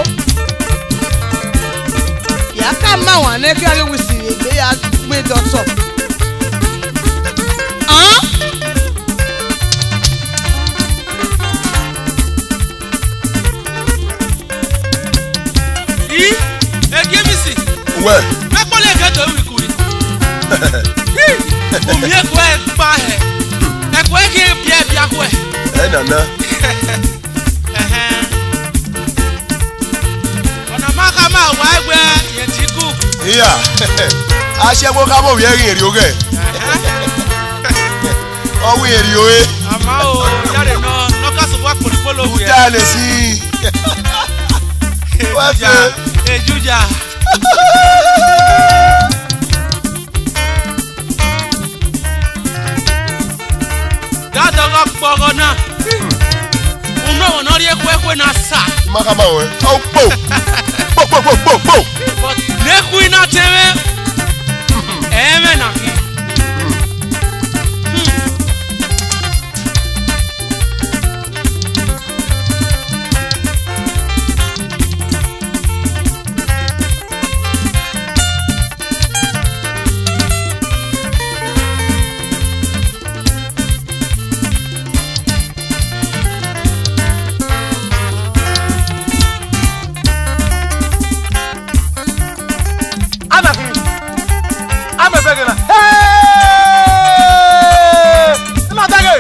Ya ka ma wan nẹ, ke a ghe wẹ isi egbe ya gbe dọtọ. An? I, Egiemisi. Uwẹ. Mẹ kpọlọ ẹgẹ do ru ikuri. Hi, u miẹn ẹko ẹre kpa hẹ. Ẹko ẹre keghi biẹ biẹ akhuẹ. Ẹ nana. Ẹhẹn. Ọna ma khama wa ẹgbẹ yẹn ti ku. Iya. Aṣẹwo khama ovbi ẹre rhie rhie oghẹ. Ẹhẹn. Ọ wẹ rhie ore. Ama o, yare nọ, nọ ka sẹ uwa kpolo kpolo. Uja lesi. Wa se. Ejuja. Dadọghọ kpọghọ na. Unu ọmọ ne ọ rhie khuekhue na sa. Ma khama ruẹ. Ọ kpo. Kpo, kpo, kpo, kpo, kpo. But ne khui na tẹmwẹ. Ẹmwẹ na khin. Ana khin. Ama ẹbẹghe na. Hey! Ima dẹghe.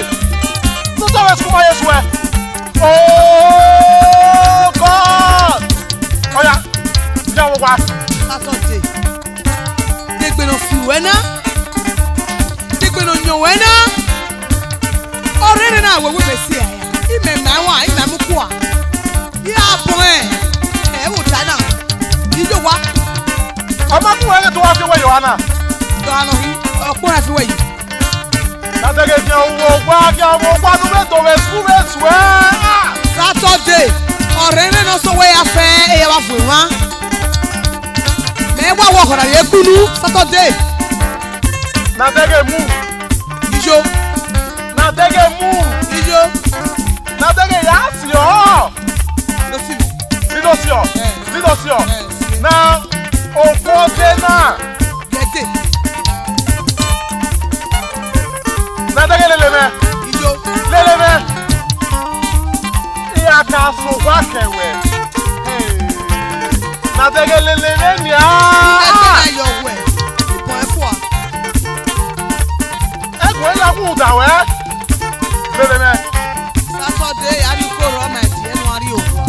Tutọ vbe sukuma Jesu ẹ. Oh God! Ọya, ya wo wa. Saturday. Degbe ne ọ fi ruẹ na. Degbe ne ọ yọn ruẹ na. Ọrẹre na wẹ wẹ mẹ si aya. Imẹ ma wa, imẹ mu kua. Ya bọ ẹ. Ẹ wo ta na. Ijo wa. Ọ ma mu ẹre do wa fi wẹ yọ ana. Dọ anọ hi. Ọkpọ na fi wẹ yi. Na dẹghe, dia wo wa, dia wo wa, nu vbe do vbe su vbe suẹ. Saturday, ọrẹre ne ọ sẹ wẹ ya fẹ, e ya vba fu emwa. Mẹ wa wọ ọkhọ na ye kunu, Saturday. Na dẹghe mu. Ijo. Na dẹghe mu. Ijo. Na dẹghe ya si ọ. Lo si mi. Mi lo si ọ. Eh. Mi lo si ọ. Eh, si. Na okhuo de na. Gẹdẹ. Na dẹghe lele mwẹ. Ijo. Lele mwẹ. Iya ka sẹ owa kẹwẹ. Hey. Na dẹghe lele mwẹ nia. Ẹgbẹ na yọ wẹ. Ibọn ẹfua. Ẹgbẹ ya wu da wẹ. Lele mwẹ. Saturday, a ni ko rọ ma ẹdie ẹnu a rrie owa.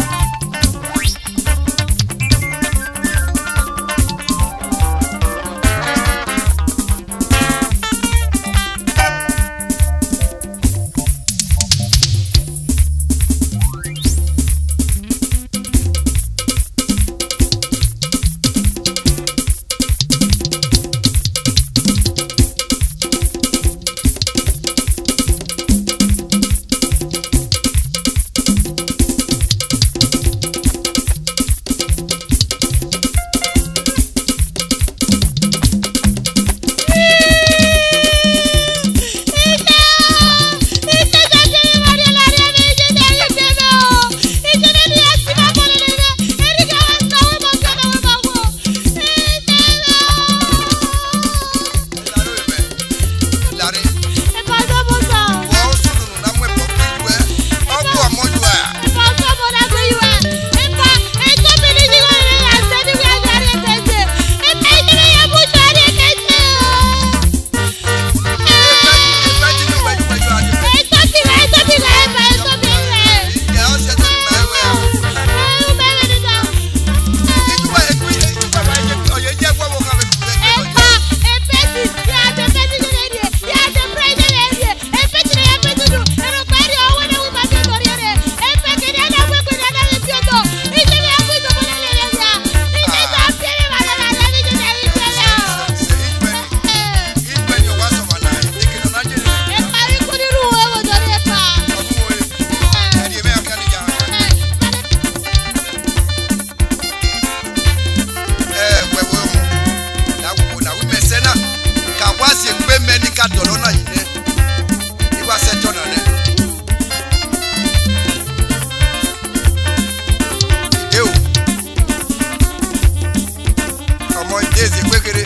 Ọ jẹ eze kpekere.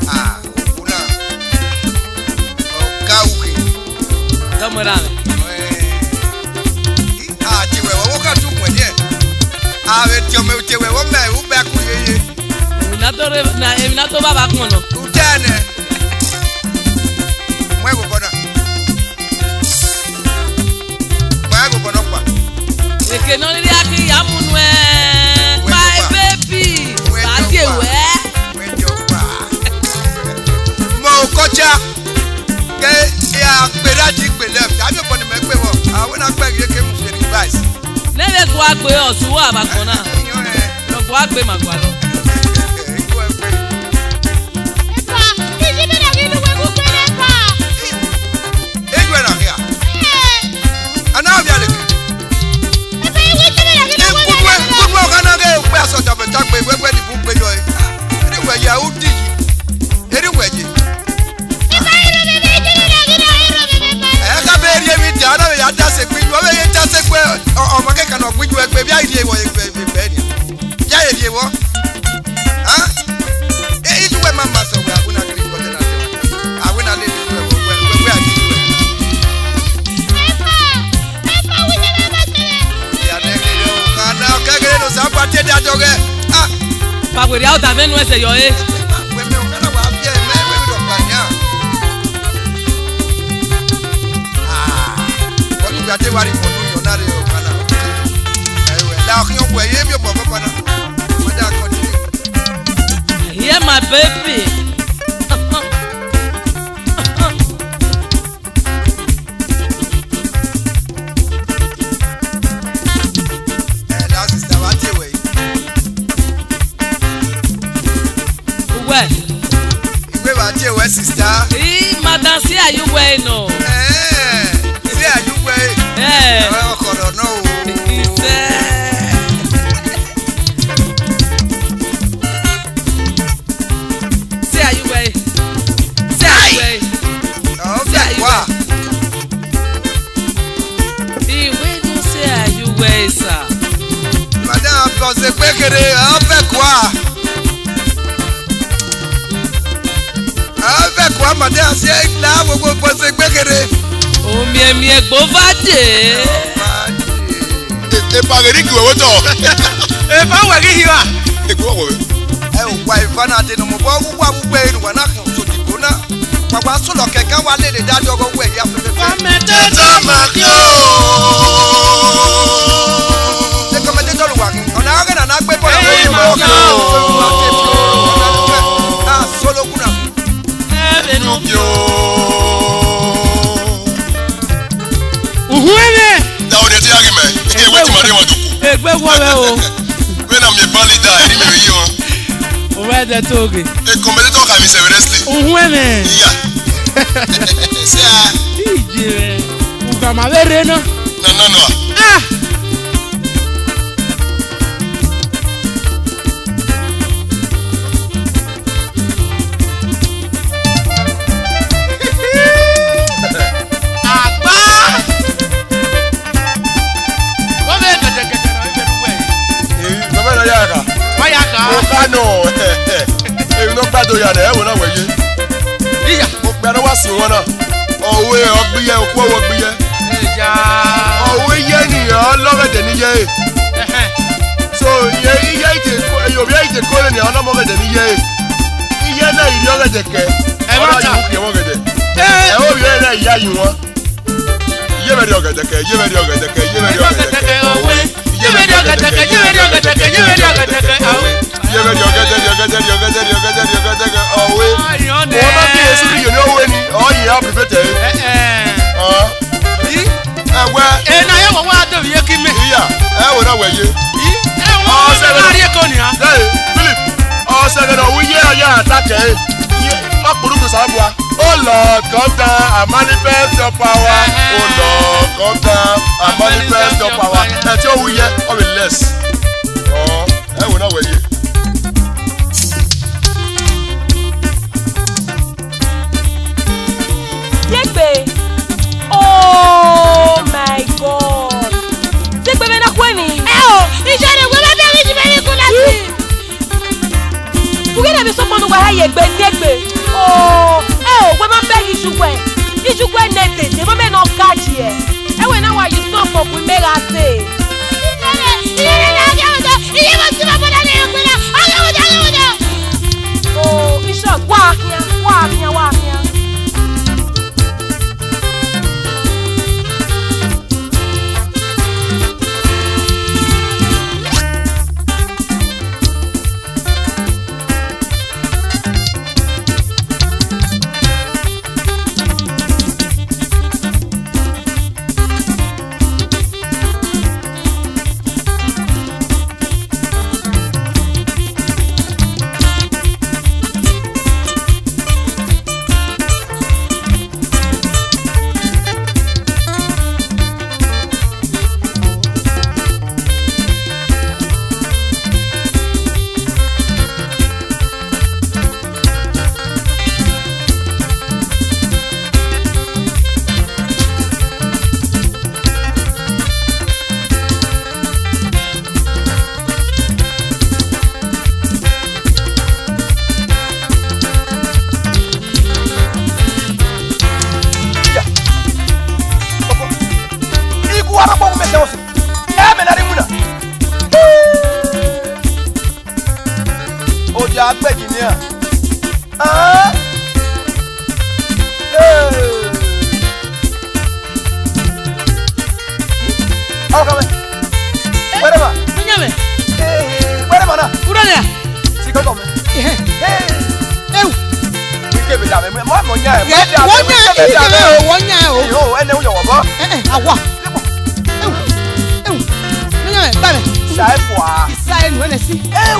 Ah, okuna. Ọga uke. Tọmọ ra. Eh. A ti wẹ wọ, wo ka tu kun ẹdẹ. A vbe tie ọmọ, tie wẹ wọ mẹ, u bẹ ku yeye. Emwi na to re, na, emwi na to baba kun nọ. Utẹ nẹ. Mu ẹghẹ obọ na. Mu ẹghẹ obọ nọkpa. Eke nọ rhirhi a ghi ya mu nuẹn. My baby. Ba die wẹ. Wẹ jọ pa. Mọ okọcha. Ke ya kpe right, kpe left. A miẹn obọ ne imẹ kpe vbọ. A wẹ na kpẹ ghi ke mu fi advice. Ne vbe gua gbe ọsu wa ba kọn na. Iyọn rẹ. Nọ gua gbe ma gualọ. Epa, isi vbe na ghi lu wẹ gu kpẹ ne epa. Ejuẹ na khia. Eh. A na via leke. Epa, iwe isi vbe na ghi lu wẹ gu kpẹ ne epa. Kudue, kudue ọgha na ghe ukpẹ asọ jọbẹ ta gbe wẹ wẹ ni bu gbe yọ e. Eri wẹ ye, a u di yi. Eri wẹ ye. Ẹ ka be rhie emwi dia, ọ na vbe ya dasegbe iyu, ọ vbe ye dasegbe ọ-, ọmwa kẹkan ne ọ gbe iyu ẹgbe, vbe a rhie vbọ egbe egbe ni. Ya ye rhie vbọ. Ah? E, iyu wẹ ma ma sẹ wẹ, a wẹ na giri vbọ na, a wẹ na lele iyu wẹ, wẹ, wẹ, wẹ a giri wẹ. Ya ne gele o, ka na, ọ kẹ gele ne Osanobua te da dọghẹ. Ah! Pa werriẹ, a ota vbe nu ẹsẹ yọ e. Wẹ mẹ, ọ ka na wa viẹ, mẹ, wẹ, wẹ, dọkpa nian. Ah, ọdún gba te wa rhie fọdún yọ na rre ọkpa na. Ẹwẹ, la ọkhiẹn ọkpa, ẹ i re miẹn obọ ọkpa na. Wẹ da continue. Hear my baby. Ẹ, la sister, wa tie wẹ. Uwẹ. Iwe wa tie wẹ, sister. Ii, madam, see are you well nọ? Eh, see are you well? Eh. Ọkọrọ nọ o. Isẹ. See are you well? See are you well? Ọ fẹ kua. Iwe nu see are you well, sir? Madam, bọse gbegere, ọ fẹ kua. Ọ fẹ kua, madam, si la wo wo bọse gbegere. Omiẹmiẹ gbo va je. E, epa ghe ni gie wẹ otọ. Epa wẹ ghi hiwa. Egbe wẹ. Ẹ o, wa eva na de ne ọmọ bọ, wa wu gbe enu wa na kan so dìbò na. Wa wa sọlọ kẹkan wa lele da dọghọ wẹ ya fẹfẹfẹ. Kọmẹtẹtọ ma kí o. Ṣé kọmẹtẹtọ lu wa kí? Ọ̀nà ọ̀gẹ̀ nana gbé bọ́ọ̀lù. Ẹ̀yin ma kí o. Ọ̀nà ọ̀gẹ̀ nana gbé bọ́ọ̀lù. Ẹ bẹ nu kí o. Uhun ẹmwẹ. Da o de te ya ghi mẹ. Eke wẹ ti ma de wọn duku. Egbe wọ vbe o. Vbene a miẹn Bali da, eni mẹ vbe yi wọn. Ovbi ẹdẹ to ghe. Eke ọmọ ẹdẹ tọ kha emwi sẹ vbe wrestling. Uhun ẹmwẹ. Iya. Sẹ a. Ije rẹ. Uga ma vbe rre na. Na, na, na. Ah! Agba! Wọ́n bẹ gẹ̀dẹ̀gẹ̀dẹ̀ rọ ibẹ̀ lúwẹ̀. Èyí, bàbá náà yára kà. Wọ́n yà kà. Mo ká nọ, èmi ló gbàdo yàrá ẹ̀ wò náà wẹ̀yẹ. Ìyá. Mo pe ara wá sùn wọn náà. Ọ̀wé ọgbiyẹ, òkú ọwọ́ gbiyẹ. Ìyá. Ọ̀wé yẹ ni ọlọ́gẹ̀dẹ̀ ni yẹ. Ẹ̀hẹ̀. So, iye, iye ite ko, Yoruba ite ko ni ọlọ́mọgẹ̀dẹ̀ ni yẹ. Iye náà ìrì ọ̀gẹ̀dẹ̀ kẹ. Ẹ má ta. Ọlọ́run kì í wọ́n gẹ̀dẹ̀. Ẹ. Ẹ ó yọ ẹ náà ìyá yìí wọn. Iye bẹ̀rẹ̀ ọ̀gẹ̀dẹ̀ kẹ, iye bẹ̀rẹ̀ ọ̀gẹ̀dẹ̀ kẹ, iye bẹ̀rẹ̀ ọ̀gẹ̀dẹ̀ kẹ, ọ̀wé. Iye bẹ̀rẹ̀ ọ̀gẹ̀dẹ̀ kẹ, iye bẹ̀rẹ̀ ọ̀gẹ̀dẹ̀ kẹ, iye bẹ̀rẹ̀ ọ̀gẹ̀dẹ̀ kẹ, ọ̀wé. Iye bẹ̀rẹ̀ ọ̀gẹ̀dẹ̀, ọ̀gẹ̀dẹ̀, ọ̀gẹ̀dẹ̀, ọ̀gẹ̀dẹ̀, ọ̀gẹ̀dẹ̀ kẹ, ọ̀wé. Ayọ̀ nẹ. Wọ́n bá bí Jésù kí yòó ní òwe ni, ọ̀ yìí á pèpè tẹ̀. Ẹ, ẹ. Ọ̀. Ì? Ẹ̀wẹ̀. Ẹ na yẹ wọ wá dòbi yẹ kí mi. Ìyá, ẹ wò náà wẹ̀ yé. Ì? Ẹ wọ́n wọ́n mi máa rí èkó nìyà. Hey, Philip, ọ̀sẹ̀ gẹ̀dẹ̀ òun yé ayé àtàkẹ́ ẹ̀. Má kpòrúkú sábùa. Oh Lord, come down and manifest your power. Oh Lord, come down and manifest your power. Ẹ tí ó wú yẹ, ọ bẹ less. Ọ̀, ẹ wò náà wẹ̀ yé. Yegbe. Oh my God. Yegbe, vbe na kue ni? Ẹ o, iye ne wẹ bá bẹghe iye vbe ghi gun lati. Ẹyegbe, ẹyegbe. Oh, ẹ o, wẹ ma bẹghe iyuwẹ. Iyuwẹ nẹ dede, ma mẹ ne ọ ka ji ẹ. Ẹ wẹ na wa ye usọ fo gu imẹ gha dee. Oh, Ishaq, wa khian, wa khian, wa khian. Iku wa rọkpọ gu mẹ tẹ ọse. Ẹ mẹ na rre iwinna. Odia gbẹdin nian. Ah! Hey! Ọkọ mẹ. Wẹrẹ ma? Iye mẹ. Ee, wẹrẹ ma na? Urọlẹ a? Si kọkọ mẹ. Ehe. Ee. Eu. Ike mi da mẹ, mọ mọ yan ẹ. Wọ yan ẹ, ike mẹ o, wọ yan ẹ o. Iyo, ẹnẹ u yọ wọ bọ. Ẹ ẹ, awa. Eu. Eu. Iye mẹ, gba mẹ. Sa ẹ fua. Sa ẹ nu ẹnẹ si. Eu.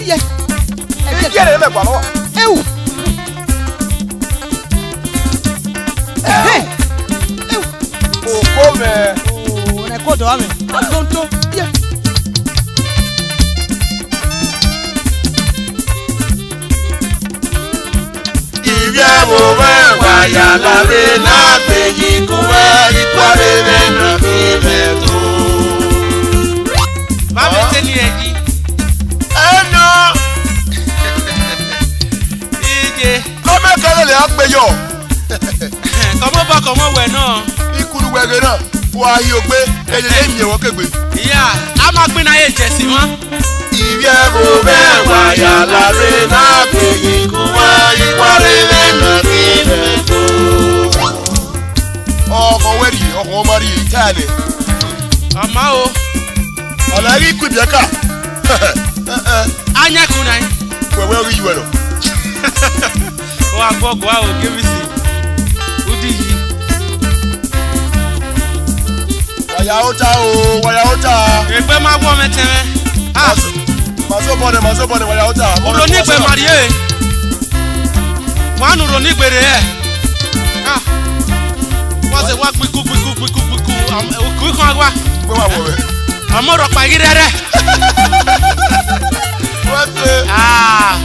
Iye. Ike rẹ mẹ gba mọ. Eu. Ehe. Eu. Oko mẹ. Oh, na ẹko dọ mẹ. Tonto. Iye. Ivbi ẹvbo mwẹ wa ya lare na gbe yi ku wẹ, ikuare mwẹ na fi mwẹ to. Ba mwẹ te ni rẹ yi. Ẹ nọ. Iye. Kọmẹ kẹlẹ lẹ a gbe yọ. Kọmọ bọ, kọmọ wẹ nọ. Ikunu wẹ ghe na, wa hi ogbe, ẹyẹyẹ miẹn wọ kegbe. Iya, a ma gbin na ye jẹsi mwa. Ivbi ẹvbo mwẹ wa ya lare na gbe yi ku wẹ, ikuare mwẹ na fi mwẹ to. Ọkhọ wẹ rhie, ọkhọ ma rhie, ta nẹ. Ama o. Ọ na ghi ku ibiẹka. Anya ẹkun na. Wẹ wẹ ghi yu ẹre. Wa gbọ gua o, Kemisi. Udi yi. Wa ya ota o, wa ya ota. Egbe ma wọ mẹ tẹmwẹ. Ah. Ma so bọdẹ, ma so bọdẹ, wa ya ota. Uro ni gbe ma rrie. Wa nu uro ni gbe rre. Ah. Wa sẹ wa gbiku, gbiku, gbiku, gbiku. Am, oku ikhan wa. Gbe wa wọ mẹ. Ọmọ rọkpa ghi rẹrẹ. Wẹ te. Ah.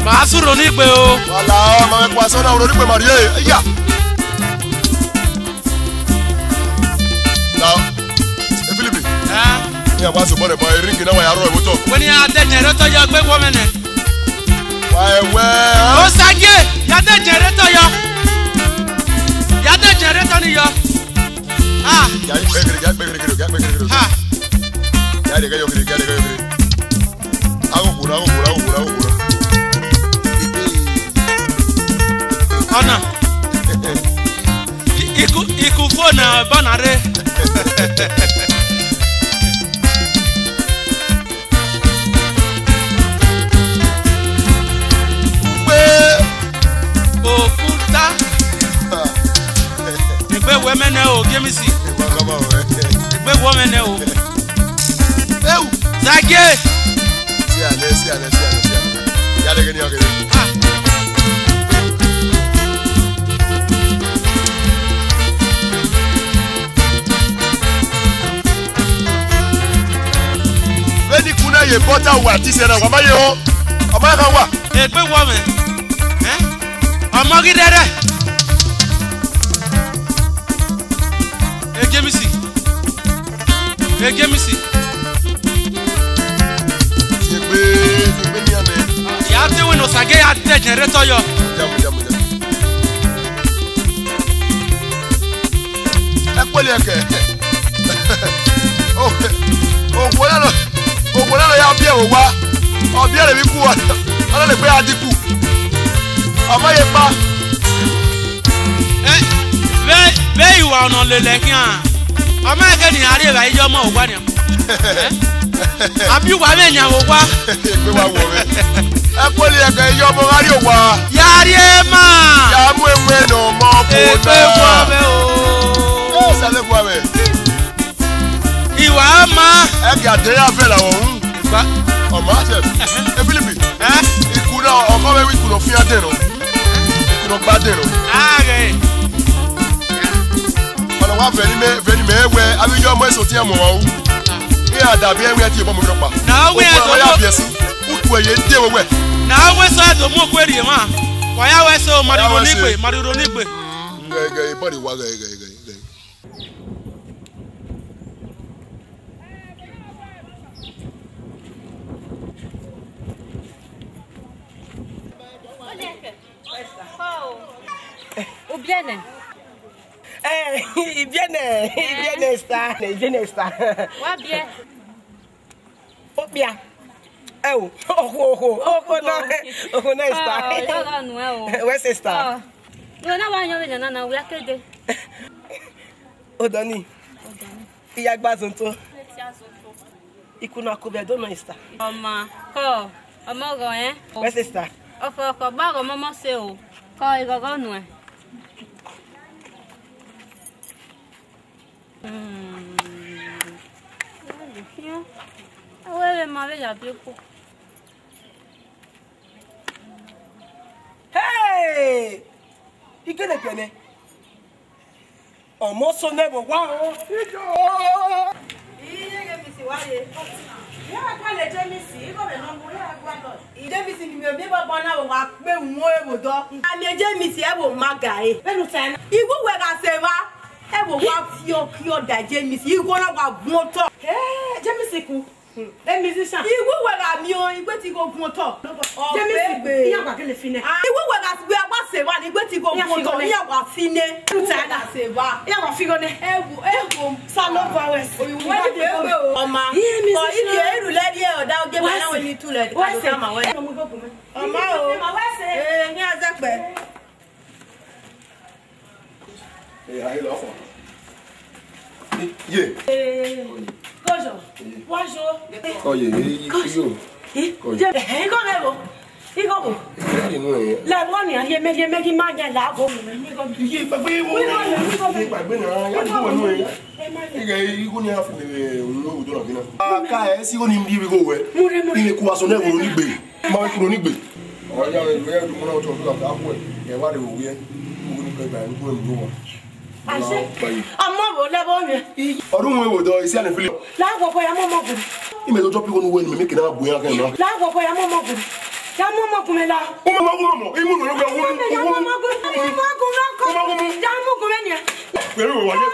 Ma su uro ni gbe o. Wala, ma mẹ kua sọ na, uro ni gbe ma rrie. Iya. Now, eh, Philip. Ah. Iran wa so bọdẹ ba ring na wa ya rọ ẹvbo otọ. Wẹ ne a dẹ generator yọ gbe wọ mẹ nẹ. Wa ẹwẹ. Osagie, ya dẹ generator yọ. Ya dẹ generator ni yọ. Ah. Ya ikpe gere, ya ikpe gere, ya ikpe gere. Ah. Ya de gẹ yọ gere, ya de gẹ yọ gere. Aghọghọ, aghọghọ, aghọghọ, aghọghọ. Ọna. I-, iku, iku phone na ba na rre. Ugbe. Okuta. Egbe wẹ mẹ nẹ o, Kemisi. Egbe wọ mẹ nẹ o. Eu, Zage! Si alẹ, si alẹ, si alẹ, si alẹ. Ya dẹghe ne ọ ghe. Ah. Vbene ikun na ye bọta uwa te isẹ na, wa ma ye họn. Ọ ma gha wa. Egbe wọ mwẹ. Ẹn? Ọmọ ghi rẹrẹ. Ejemisi. Ejemisi. Egbe, egbe ni amẹ. Ya te wẹ ne osa A ghe ya te generator yọ. Jamu, jamu, jamu. Ẹ kpọlọ ẹkẹ. Okhuo na nọ, okhuo na nọ ya biẹ vbe owa. Ọ biẹ rẹ vbe iku, ọ na lele egbe ya dẹ iku. Ọ ma ye kpa. Ẹ, vbe, vbe iwa ọnọ lele khian. Ọ ma ẹkẹ ne iran rrie vbe iyọmọ owa nian. A biẹ uwa vbe yan vbe owa. Egbe wa wọ mwẹ. Ẹ kpọlọ ẹkẹ, iyọmọ gha rrie owa. Ya rrie ma. Ya mu emwi ne ọmọ ko egbe na. Wa mwẹ o. Ẹ, Osanobua mwẹ. Iwa ma. Ẹ gie a de ya vẹ la ọhun. Gba. Ọ ma sẹ. Ẹ, Filipi. Ẹ? Iku na, ọkọ mwẹ wẹ iku nọ fian dẹn nọ. Iku nọ gba dẹn nọ. A ghẹ. Ọna wa vẹ ne imẹ, vẹ ne imẹ wẹ, avbe iyọmọ eso tian mu ọmwa ru. Iran da vbe ẹwẹn ẹtin obọ mu rhọkpa. Na wẹ okhuo ya biẹ ẹse, utu ẹre ye de wẹ wẹ. Na wẹ sẹ do mu okhuo rhie mwa. Wa ya wẹ sẹ o, ma rhirhi onigbe, ma rhirhi onigbe. Ghẹ, ghẹ, ebọ rre wa, ghẹ, ghẹ, ghẹ, ghẹ. Ubiẹnẹ. Eh, ibiẹnẹ, ibiẹnẹ star, ibiẹnẹ star. Wa biẹ. Okpia. Ẹ o, okhuo, okhuo, okhuo na, okhuo na star. Ọ, ya gha nuẹn o. Wẹ sẹ star. Ọ, nuẹn na wa yan vbe nana na, wẹ a ke dee. Odọ ni. Odọ ni. I ya gba zọtọ. Ikuna ko vbe Ẹdo nọ star. Ọ ma, kọ, ọmọ ọghọ ẹn. Wẹ sẹ star. Ọkhọ, ọkhọ, ba ọghọ ọmọ ọmọ sẹ o. Kọ, ighọghọ nuẹn. Hmm. Avbe ma vbe ya biẹ okhuo. Hey! Igele kpẹnẹ. Ọmọ sọ nẹ vbe owa o. Iye James wa ye. Ye wa gua le James, igho vbe nọ mu, ye wa gua lọ. James ni mi obi baba na vbe wa kpe wọn evo dọ. Ami James ẹ vbe ma ga e. Vbene u ta na. Iwu wẹ gha sẹ evba. Ẹ vbe wa fi ọkiọ da James, igho na wa gun otọ. Hey, James ku. Hmm. A musician. Iwu wẹ gha miẹn igbe te igho gun otọ. James, egbe. Iran wa gele fi nẹ. Ah, iwu wẹ gha gbe wa sẹ evba ni igbe te igho gun otọ, iran wa fi nẹ. Iran wa fi igho nẹ. Ẹ wo, ẹ wo. Osanobua wẹ sẹ. Oyi, wẹ ni gbe o. Ọma. Iye musician. Ọ, iye eru lẹ rhie ọda oge ma na wẹ ni tu lẹ. Wẹ sẹ. Ọma o. Wẹ sẹ. Eh, ni a zẹ kpẹ. Eh, aye lọ fọ. Ye. Eh, kojo. Wa jo. Kọ ye, eh, yo. Eh, kọ ye. Eh, igho mẹ bo. Igho bo. Eh, ye nu e. La wo ni, ye mẹ, ye mẹ ki ma ya la go. Iye gbagbe wo. Igho mẹ, igho mẹ. Iye gbagbe na, ya igho nu e. Igho ni a fu mi, eh, unu odo na gina. Aka e si igho ni mi bi igho wẹ. Mure, mure. Ile ku aso ne wo ni gbe. Ma vbe kunu ni gbe. Ọ ya vbe wẹ ẹdun mọ na ọtọ ọtọ ta khuẹ. Ẹ wa rre vbe owiẹ. Uwu ni kẹgba ẹdun khuẹ mu wa. Àṣẹ. Ọmọ wo lẹ vbe ọyẹn? Ọdún wọn wò dọ isi àná fili. Láàbọ̀ bọ̀ ya mọ́ ọmọ gùn. Ìmẹ̀ tó jọ pé wọn wọ ẹni mímí kìnnà bu yàn kẹ́hìn náà. Láàbọ̀ bọ̀ ya mọ́ ọmọ gùn. Ya mọ́ ọmọ gùn mi la. Ó máa wọ́n mọ̀, imú nìyẹn wẹ̀ wọ́n. Ya mọ́ ọmọ gùn. Ya mọ́ ọmọ gùn lọ́kọ̀. Ó máa wọ́n mú. Ya mọ́ gùn mẹ́ni. Pẹ̀lú ìwà yẹn.